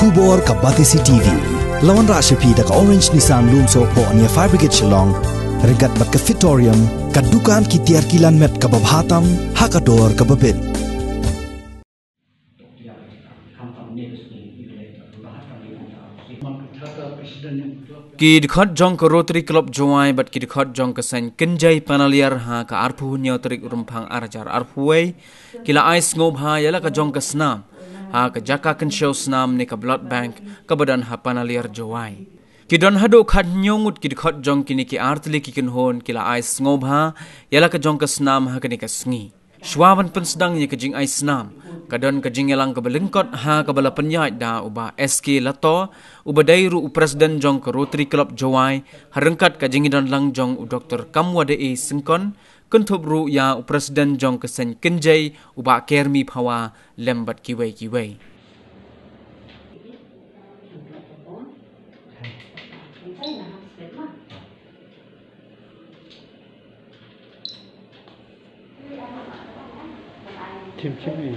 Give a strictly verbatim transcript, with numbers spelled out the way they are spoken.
Khubor ka Batesi T V. La wanrah sha phi da ka Orange Nissan Lumsohphoh near Fire Brigade Shillong. Ryngkat bad ka Fitorium, ka dukan ki tiar ki lan met kaba bha tam ha ka dor kaba bit. Ki dkhot jong ka Rotary Club Jowai bad ki dkhot jong ka seng Kynjai Panaliar ha ka arphew hynñiew tarik u Rymphang ar hajar arphew wei ki la ai sngewbha ïa la ka jong ka snam ha ka jaka kynshew snam ne ka blood bank kaba don ha Panaliar Jowai. Ki don haduh khathynñiew ngut ki dkhot jong kine ki artylli ki kynhun ki la ai sngewbha ïa la ka jong ka snam ha kane ka sngi. Shuwa ban pynsdang ïa ka jingai snam, ka don ka jingïalang kaba lyngkot ha kaba la pynïaid da u Bah S K Lato, uba dei ruh u president jong ka Rotary Club Jowai, ha ryngkat ka jingïadon lang jong u Doktor Kamwade A Syngkon, kynthup ruh ïa u president jong ka seng Kynjai, u Bah Kermi Phawa, lem bad kiwei kiwei. Tim tim ni.